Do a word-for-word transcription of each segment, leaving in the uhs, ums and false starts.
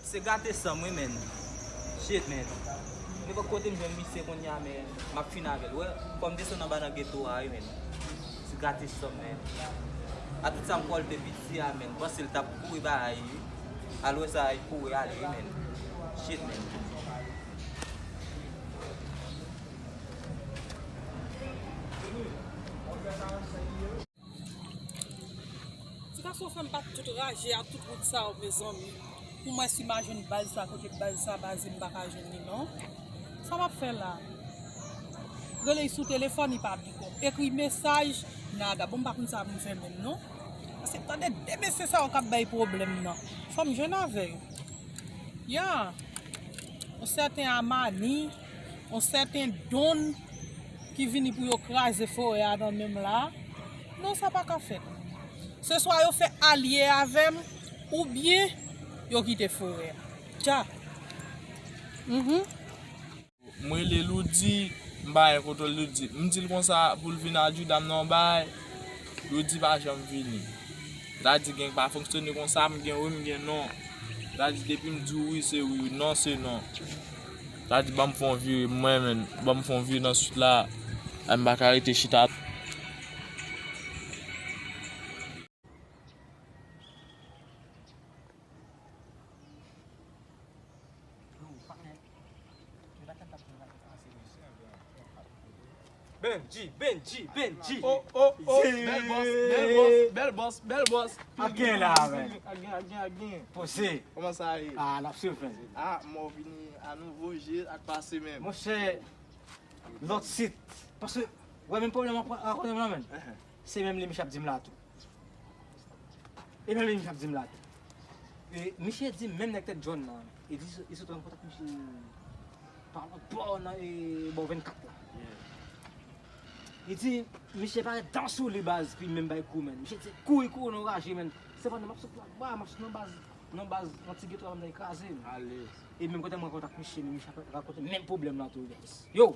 Se gate san m wi, menn. Shit, menn. Nenpòt kote m jwenn misye kounye a, menn, m ap fin avè l. Wè, fò m desann anba nan geto a wi, menn. Se gate san m, menn. A tout sa m kòlte piti a, menn. Panse l t ap kouri bay wi. Al wè sa, li kouri ale wi, menn. Shit, menn. Ti gason fè m bat tout raje a tout wout sa yo, mezanmi. Pou mwen si m a jwenn baz sa, kote baz sa baze, m pa ka jwenn li non. Sa m ap fè la? Rele l sou telefòn, li pa piko. Ekri mesaj, nada. Bon, m pa konn sa pou m fè menm non. Paske tande de mesye sa yo k ap bay pwoblèm nan. Fò m jwenn avè yo. Ya, yon sèten Amani, yon sèten Don ki vini pou yo kraze forè a nan men m la. Non, sa pa ka fèt. Se swa yo fè alye avè m, oubyen yo kite forè a. Tcha. Mhm. M rele Loudy, m pa gen kontwòl Loudy. M di l konsa pou l vin adjida m nan yon bagay. Loudy pa janm vini. Sa di gen pa fonksyone konsa, m gen wi, m gen non. Sa di depi m di w wi, se wi, non, se non. Sa di ban m fè yon vire, mwen menm, ban m fè yon vire nan swit la. M pa ka rete chita. Benji, Benji, Benji. Oh, oh, oh, bèl bòs, bèl bòs, bèl bòs, bèl bòs. Ap gen la, men. Ap gen, ap gen, ap gen. Pose. Kòman sa ye? Ah, n ap swiv, men. Ah, mò vini a nouvo je ak pase menm. Monchè, lòt sit. Paske, wè, menm pwoblèm an rakonte m la, men. Se menm li misye ap di m la tou. E menm li misye ap di m la tou. E misye di m menm nèg tèt jòn nan, e di li sot rann kontak misye pa lòt bò nan e bò vennkat la. Li di misye parèt dan sou li baz pou li menm bay kou menn. Misye di kouri kouri nan raje menn. Sepandan m ap sot la ba, m ap sot nan baz, nan baz, nan ti geto a menm nan li kraze m. E menm kote m rankontre ak misye, menm misye ap rankontre menm pwoblèm la tou guys. Yo!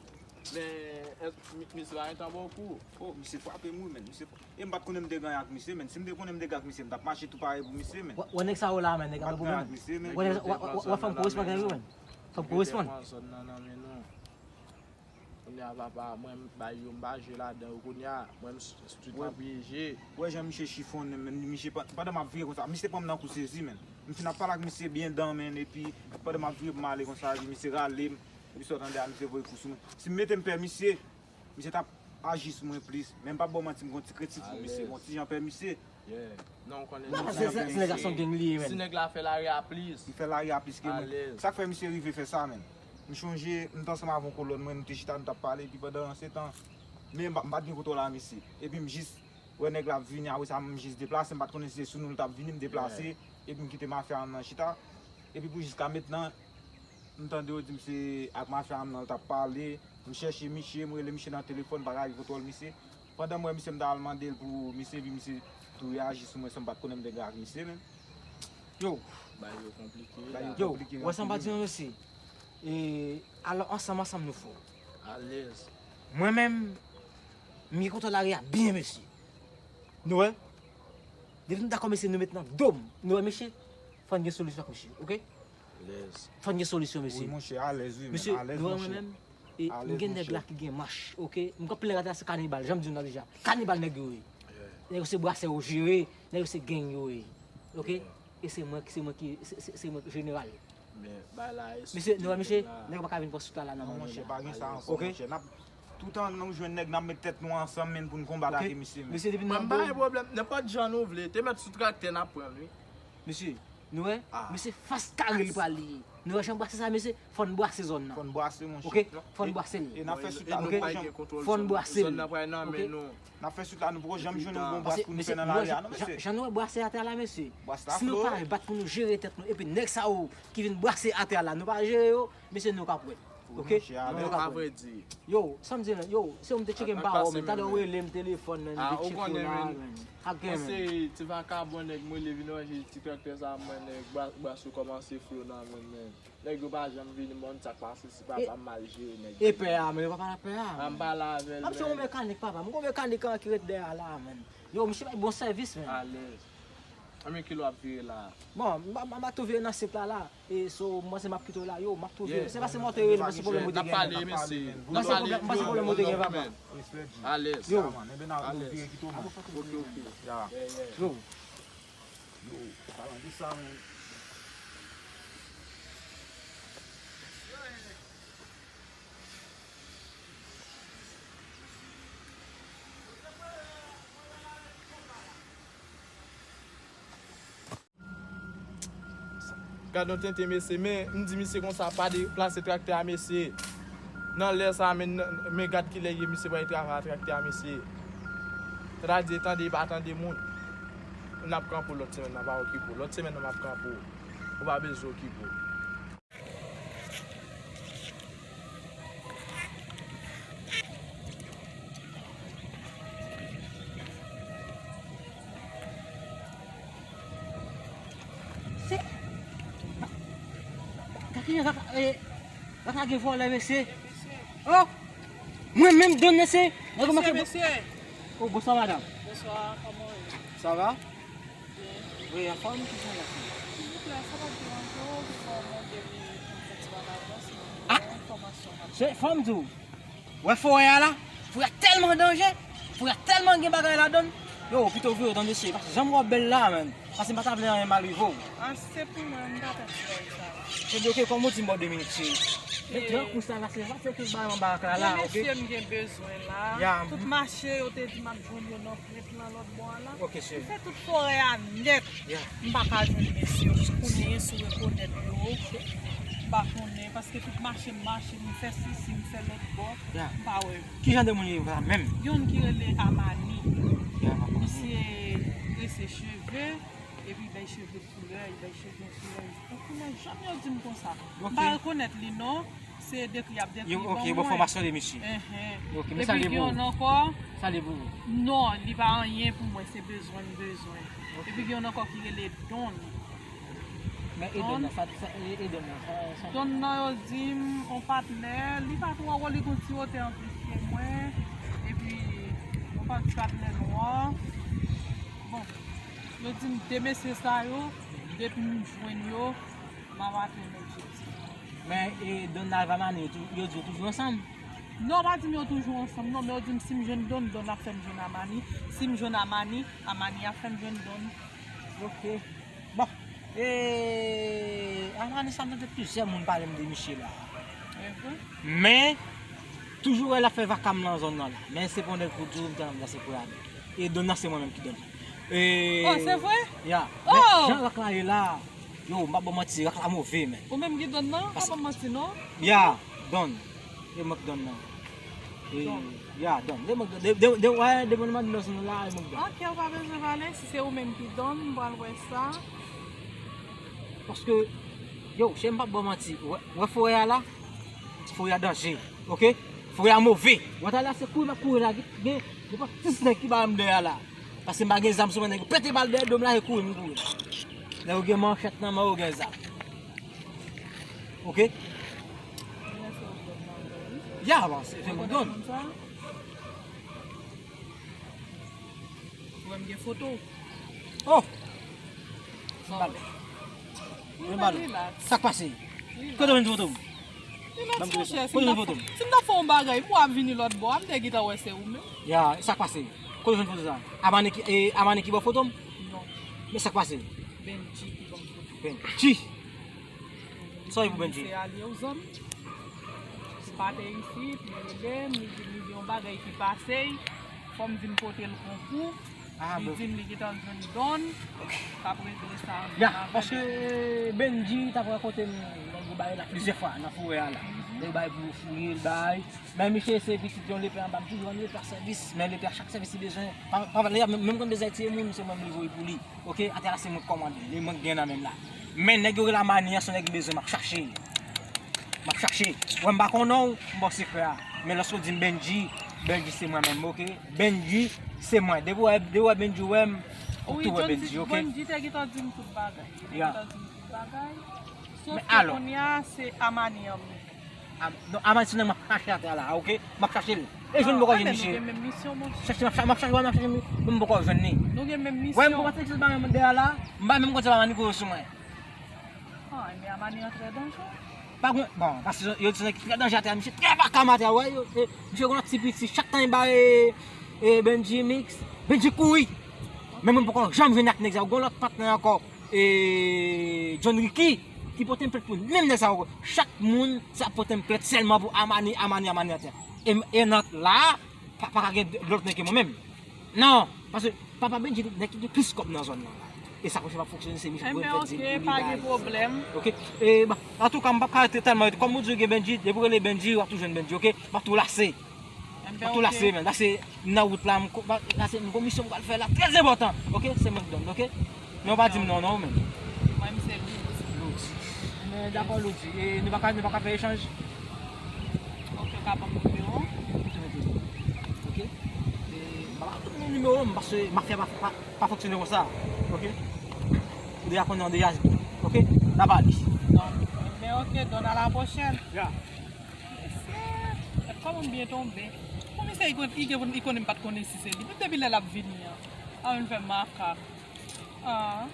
Men, èske misye pa gentan ba w kou? Oh, misye frape m wi menn, misye frape. E m pa t konnen m te ganyan ak misye, menn. Si m te konnen m te ganyan ak misye, m t ap mache tou pare pou misye, menn. Wè nèg sa yo la, menn, nèg ap ba w pwoblèm. M pa t ganyan ak misye, menn. Wè nèg sa, wè fanm koresponn, menn. Fanm koresponn. Kounye a papa, mwen m bay yo, m pa jwe ladan yo kounye a, mwen m street m ap je. Wè jan misye chifonnen, menn, misye, pandan m ap vire konsa, misye pran m nan kou sezi, menn. M fin ap pale ak misye byen dan, menn, epi pandan m ap vire pou m ale konsa, epi misye rale m, epi sa w tande a, misye voye kou sou mwen. Si m mete m pè misye, misye t ap aji sou mwen plis. Men m p ap ba w manti, m gen yon ti krentif pou misye, m gen yon ti jan pè misye. Yeah. Non, ou konnen nèg la fè gang li ye menn. Si nèg la fè lari a plis. Li fè lari a plis ke mwen. Sa k fè misye rive fè sa menn. M chonje, m t ansanm avè yon kolòn mwen, nou te chita, nou t ap pale, epi pandan se tan, men m pa t gen kontwòl a misye. Epi m jis wè nèg la ap vini, apre sa m jis deplase, m pa t konnen si se sou nou l t ap vini, m deplase, epi m kite mafya a nan chita. Epi pou jiska mentnan, m tande yo di m se ak mafya a m nan l t ap pale, m chèche misye, m rele misye nan telefòn, m pa ka gen kontwòl misye. Pandan m wè misye, m ta al mande l pou misye, epi misye tou reyaji sou mwen san m pa t konnen m te gen ak misye menm. Yo! Bagay yo konplike la. Yo, w wè sa m pa di nou mesye? E, alò ansanm ansanm nou fò. Alèz. Mwen menm, m gen kontwòl lari a byen mesye. Nou wè? Depi nou dakò mesye, nou met nan do m. Nou wè mesye? Fò n gen solisyon ak misye, oke? Alèz. Fò n gen solisyon mesye. Wi monchè, alèz wi menn, alèz monchè. Mesye, nou wè mwen menm? E m gen nèg la ki gen mach, oke? M konn plen gade la se kanibal, jan m di nou nan deja. Kanibal nèg yo ye. Nèg yo se brasè yo jere, nèg yo se gang yo ye. Oke? E se mwen, se mwen ki, se, se, se mwen ki jeneral. Men, bay la, mesye, nou wè misye, nèg yo pa ka vin pran sout la, la nan mwen la. Non, monchè, pa gen sa ankò, monchè. N ap, toutan nou jwenn nèg, n ap met tèt nou ansanm, menn, pou n konbat ake misye, menn. Mesye, depi n nan do. Mwen m pa gen pwoblèm, nenpòt jan nou vle, te mèt sou traktè, n ap pran l, wi. Mesye, nou wè, mesye fas kare li pral ye. Nou wè jan brase sa, mesye, fò n brase zòn nan. Fò n brase, monchè. Oke? Fò n brase l. E n ap fè sout la, nou poko janm. Fò n brase l. Zòn nan pral nan men nou. N ap fè sout la, nou poko janm jwenn yon bon bras pou nou fè nan lari a, non, mesye. Jan nou wè brase atè a la, mesye. Si nou pa bat pou nou jere tèt nou, epi nèg sa yo ki vin brase atè a la, nou pa jere yo, mesye, nou ka pwèt. Oke? Nou ka pwèt. Yo, sa m di, yo, se ou m te tcheke m pa wè w, men talè w rele m telefòn, men m te tcheke w la, men. Ak gen, men. Ti vakabon nèg, mwen leve nan ranje ti traktè sa, mwen, nèg, bras yo kòmanse flo nan men, men. Nèg yo pa janm vini, m pa konn sa k pase, si papa m mal jere nèg yo. E pè a, men yo pa pale ak pè a. A, m pale avè l, men. M ap se yon mekanik, papa. M gon mekanik an ki ret dèyè a la, men. Yo, misye bay bon sèvis, men. Alèz. Konbyen kilo ap vire la? Bon, m pa, m pa, m pa tou vire nan sent la la. E so, m panse m ap kite w la, yo, m ap tou vire. Se pa se mwen te rele, m panse pwoblèm ou te gen. N ap pale, mesye. N ap pale. M panse pwoblèm ou te gen, papa. Alèz. Yo. Alèz. Ok, ok. Yo. Yo, palan de sa, men. Gad yon tenten, mesye, men m di misye konsa, pa deplase traktè a, mesye. Nan lè sa, men, men gad kilè ye, misye pral travay ak traktè a, mesye. Sa ta di, tande, pa tande moun. N ap kanpe w lòt semèn nan, pa okipe w. Lòt semèn nan, m ap kanpe w. Ou pa bezwen okipe w. Se, kaka, kaka, e, kaka gen vòlè, mesye. Oh! Mwen menm, Don, mesye. Nèg ou manke. Mesye, mesye. Oh, bonswa, madanm. Bonswa, kòman w ye? Sa va? Wi, anfòm, ki jan w ap ye? Silvouplè, sa p ap deranje w, ou fè yon de minit pou m fè ti bagay la, se yon enfòmasyon m ap. Se, fò m di w, wè forè a la, forè a tèlman danje, forè a tèlman gen bagay ladan l. Yo, pito vire w tande, se pa janm wè w bèl la, menm. Paske m pa ta vle anyen mal rive w. Ah, si se pou mwen, m pa ta fè sa. Ebyen, ok, kòm ou di m ba w de minit, cheri. Men gran kou sa la, se pa se tout bagay anba ak la, la, ok? Mesye, m gen bezwen la. Ya, m. Tout mache, yo te di m ap jwenn yo nan frèt lan lòt bò a la. Ok, cheri. M fè tout forè a nèt. Ya. M pa ka jwenn mesye yo. M konnen si w rekonèt yo. M pa konnen, paske tout mache m mache, m fè sisi, m fè lòt bò. Ya. M pa wè. Ki jan de moun yo ye la menm? Yon ki rele Amani. Ya, m ap konnen. Misye trese cheve, epi bay cheve koulè, bay cheve koulè. Yon koulè, janm yo di m konsa. M pa rekonèt li non. Se dekri y ap dekri ban mwen. Ok, bon, enfòmasyon de misye. Enhen. Ok, men salye pou ou. Epi gen yon ankò. Salye pou ou. Non, li pa anyen pou mwen, se bezwen m bezwen. Ok. Epi gen yon ankò ki rele Don. Men e Don nan, sa, sa, e, e Don nan, sa, sa. Don nan yo di m, yon patnè, li pa twò wo, li gon ti wotè anplis ke mwen, epi yon pa-, ti patnè nwa. Bon, yo di m de mesye sa yo, depi m jwenn yo, m ap atenn objektif mwen. Men, e, Don nan avè Amani, yo tou-, yo di yo toujou ansanm? Non, yo pa di m yo toujou ansanm, non, men yo di m si m jwenn Don, Don ap fè m jwenn Amani. Si m jwenn Amani, Amani ap fè m jwenn Don. Ok. Bon, e, Amani sa m tande plizyè moun pale m de misye la. E vre? Men, toujou wè l ap fè vakam nan zòn nan la. Men se pa yon nèg pou di w, m te nan se pou y ale. E Don nan se mwen menm ki Don. E, oh, se vre? Ya. Men, oh! Jan rak la ye la, yo, m pa ba w manti, rak la move, men. Ou menm ki Don nan? Pa ba m manti, non? Ya, Don. E mwen k Don nan. E, ya, Don. De mwen k Don. De, de, de, wè, de mwen mande nan zòn la, e mwen k Don. Ok, ou pa bezwen pale. Si se ou menm ki Don, m pral wè sa. Paske, yo, chè, m p ap ba w manti. Wè, wè forè a la? Forè a danje, ok? Forè a move. Wè talè a se kouri m ap kouri la. Gen, gen, gen pa sis nèg ki ba m dèyè la. Paske m pa gen zam sou mwen, nèg yo pete bal dèyè do m la, e kouri m kouri. Nèg yo gen manchèt nan men yo, gen zam. Ok? Ya, bon, se, se mwen k Don. Ou wè m gen foto w. Oh! Mwen bale. Mwen bale. Sa k pase? Kote w jwenn foto m? Kote w jwenn foto m? Si m t ap fè yon bagay pou w ap vini lòt bò a, m te gentan wè se ou menm. Ya, sa k pase? Kote w jwenn foto sa? Amani ki, e, Amani ki ba w foto m? Non. Men sa k pase? Benji ki ban m foto. Benji. Sa w ye pou Benji? Se alye w zòn. Li pa te isit, li rele m, li di m li gen yon bagay ki pase, fò m vin pote l konkou. Ah, li di m li gentan jwenn Don, k ap regle sa ansanm avè l. Ya, paske Benji t ap rakonte m nèg yo ba yo la plizyè fwa nan forè a la. Nèg yo ba yo pou yo fouye l, bay. Men misye se pitit yon lepè anba m, toujou rann lepè sèvis. Men lepè a chak sèvis li bezwen, pa, pa, li ap menm, menm konn bezwen tiye moun, se mwen m li voye pou li. Ok, atè la se mwen k kòmande, li mwen k gen nan men m la. Men nèg yo rele Amani an, se yon nèg m bezwen, m ap chache. M ap chache. Wè m pa konnen w, m ba w sekrè a. Men lòske w di m Benji, Benji se mwen menm, ok? Benji se mwen. Depi w wè, depi w wè Benji wè m, w tou wè Benji, ok? Wi, Benji te gentan di m tout bagay. Li te gentan di m tout bagay. Sòf ke kounye a, se Amani an m ye. A, non, Amani se nèg m ap chache atè a la, oke? M ap chache l. E jwenn m poko jwenn misye. Chache, m ap chache, m ap chache, m ap chache, m poko jwenn li. Nou gen menm misyon. Wè, m konprann se ba menm dèyè la. M pa menm konn se Amani koyo sou mwen. Ah, men Amani an trè danje. Pa gwen, bon, paske yo di se nèg ki trè danje atè a, misye trè vakam atè a, wè, yo, e, misye gen yon ti piti, chak tan li ba, e, e, Benji mix, Benji kouri. Men mwen poko janm jwenn ak nèg sa, gen yon lòt patnè ankò, e, John Ricky, ki pote m plent pou menm nèg sa yo. Chak moun sa pote m plent sèlman pou Amani, Amani, Amani atè. E, e nan la, pa, pa ka gen lòt nèg ke mwen menm. Non, paske papa Benji, nèg ki gen plis kòb nan zòn nan la. E sa konsa pa fonksyone, se misye ki fè Benji. Enben, oke, pa gen pwoblèm. Oke? E, bon, antouka, m p ap ka rete tèlman, kòm ou di w gen Benji, depi w rele Benji, w ap tou jwenn Benji, oke? M ap tou lase. M ap tou lase, men. Lase, m nan wout la, m ko-, ba-, lase, m gon misyon m pral fè la, trè enpòtan. Oke? Se mwen k donn, oke? Men w pa di m non, non, ou menm. Mwen, m se Ludi. Ludi. Men dakò, Ludi. E nou pa ka, nou pa ka fè echanj? Oke, w ka ban m nimewo w? Oke. E, m pa ba tout moun nimewo m, paske mafya pa, pa, pa fonksyone konsa. Oke? Ou deja konnen, ou deja, oke? N a pale. Bon, men oke, Don, à la prochaine. Ya. Mesye, gad kòman m byen tonbe. Komisè, li konn, li gen, li konnen m pa t konnen si se li. Menm depi lè l ap vini an. A, vin fè makak. Ah.